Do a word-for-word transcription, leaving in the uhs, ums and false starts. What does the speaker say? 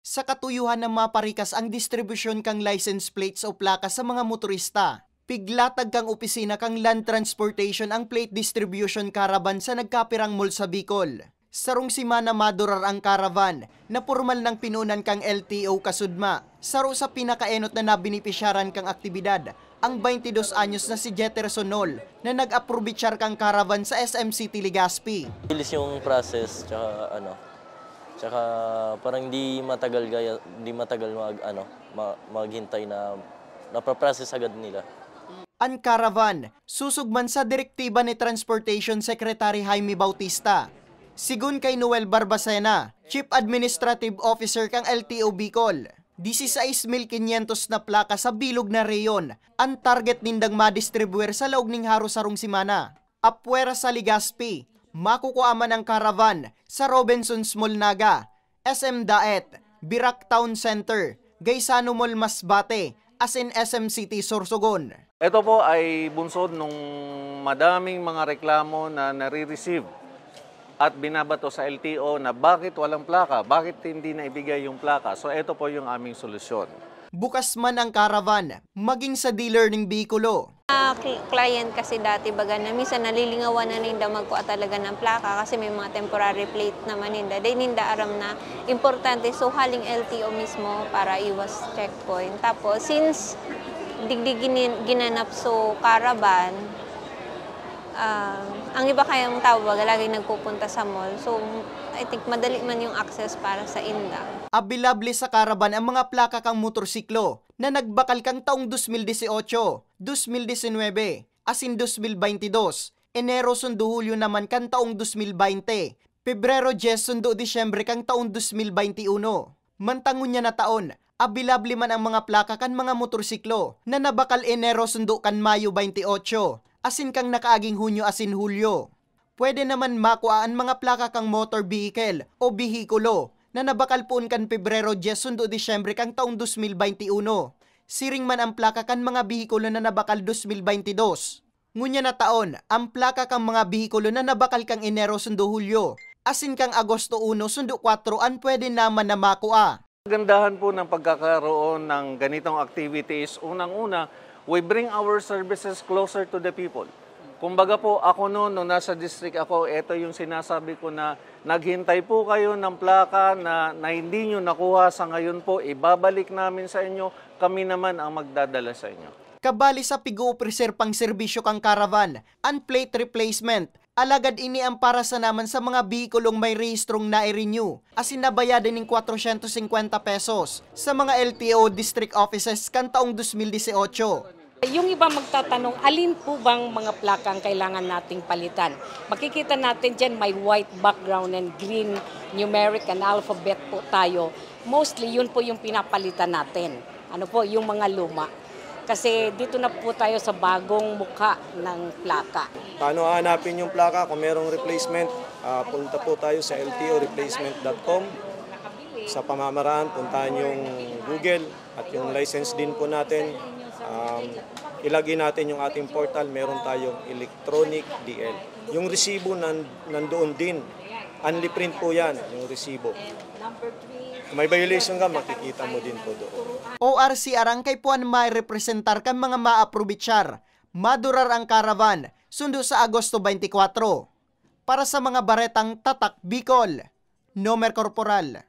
Sa katuyohan na maparikas ang distribusyon kan license plates o plaka sa mga motorista, piglatag kan opisina kan Land Transportation ang plate distribution caravan sa nagkapirang mall sa Bicol. Sarong semana madurar ang caravan na pormal nang pinoonan kan L T O Kasudma. Saro sa pinakaenot na nabenepisyaran kan aktibidad, ang twenty dos anyos na si Jeterson Nol, na nag-aprobechar kan caravan sa S M City Legazpi. Bilis yung process, tsaka ano, tsaka parang di matagal gaya, di matagal mag ano, ma- maghintay na napaprocess agad nila. An caravan, susog man sa direktiba ni Transportation Secretary Jaime Bautista. Sigon kay Noel Barbacena, Chief Administrative Officer kan L T O Bicol, dieciséis mil quinientos na plaka sa bilog na rehiyon an target nindang madistribuir sa laog ning haro-sarong semana. Apwera sa Legazpi, makukua man ang caravan sa Robinsons Mall Naga, S M Daet, Virac Town Center, Gaisano Mall Masbate, asin S M City Sorsogon. Ito po ay bunsod nung madaming mga reklamo na nare-receive at binabato sa L T O na bakit walang plaka, bakit hindi na ibigay yung plaka. So ito po yung aming solusyon. Bukas man ang caravan, maging sa dealer ning behikulo. Mga cl- client kasi dati baga na minsan nalilingawan na ninda magkuha talaga ng plaka kasi may mga temporary plate naman ninda. Di ninda aram na importante. So haling L T O mismo para iwas checkpoint. Tapos since digdi ginin- ginanap so caravan, ah, ang iba kayang tao baga laging nagpupunta sa mall. So I think madali man yung access para sa inda. Abilable sa caravan ang mga plaka kan motorsiklo na nagbakal kan taong dos mil dieciocho, dos mil diecinuebe, asin dos mil baynte dos, Enero sundo Hulyo naman kan taong dos mil baynte, Pebrero dyes sundo Disyembre kan taong dos mil baynte uno. Mantang ngunyan na taon, abilable man ang mga plaka kan mga motorsiklo na nabakal Enero sundo kan Mayo baynte otso, asin kan nakaaging Hunyo asin Hulyo. Pwede naman makua an mga plaka kan motor vehicle o behikulo na nabakal poon kan Pebrero dyes sundo Disyembre kan taong dos mil baynte uno. Siring man an plaka kan mga behikulo na nabakal dos mil baynte dos. Ngunyan na taon, an plaka kan mga behikulo na nabakal kan Enero sundo Hulyo, asin kan Agosto uno sundo kwatro an pwede naman na makua. Kagandahan po ng pagkakaroon ng ganitong activities, unang-una, we bring our services closer to the people. Kumbaga po, ako noon, nung nasa district ako, ito yung sinasabi ko na naghintay po kayo ng plaka na, na hindi nyo nakuha sa ngayon po, ibabalik namin sa inyo, kami naman ang magdadala sa inyo. Kabali sa pig-oopreser pang serbisyo kan caravan, an plate replacement. Alagad ini an para sana man sa mga behikulong may rehistrong nai-renew, asin nabayadan nin kwatrosyentos singkwenta pesos sa mga L T O district offices kan taong dos mil dieciocho. Yung iba magtatanong, alin po bang mga plaka ang kailangan nating palitan? Makikita natin dyan, may white background and green numeric and alphabet po tayo. Mostly, yun po yung pinapalitan natin. Ano po, yung mga luma. Kasi dito na po tayo sa bagong mukha ng plaka. Paano hahanapin yung plaka kung merong replacement? Ah, punta po tayo sa L T O replacement dot com. Sa pamamaraan, puntahan yung Google at yung license din po natin. Um, ilagay natin yung ating portal, meron tayong electronic D L. Yung resibo nan, nandoon din. Unli print po yan, yung resibo. Kung may violation ka, makikita mo din po doon. O R C R ang kaipuhan mairepresentar kan mga maaprobechar. Madurar ang caravan, sundo sa Agosto twenty-four. Para sa mga baretang Tatak Bicol, Nomer Corporal.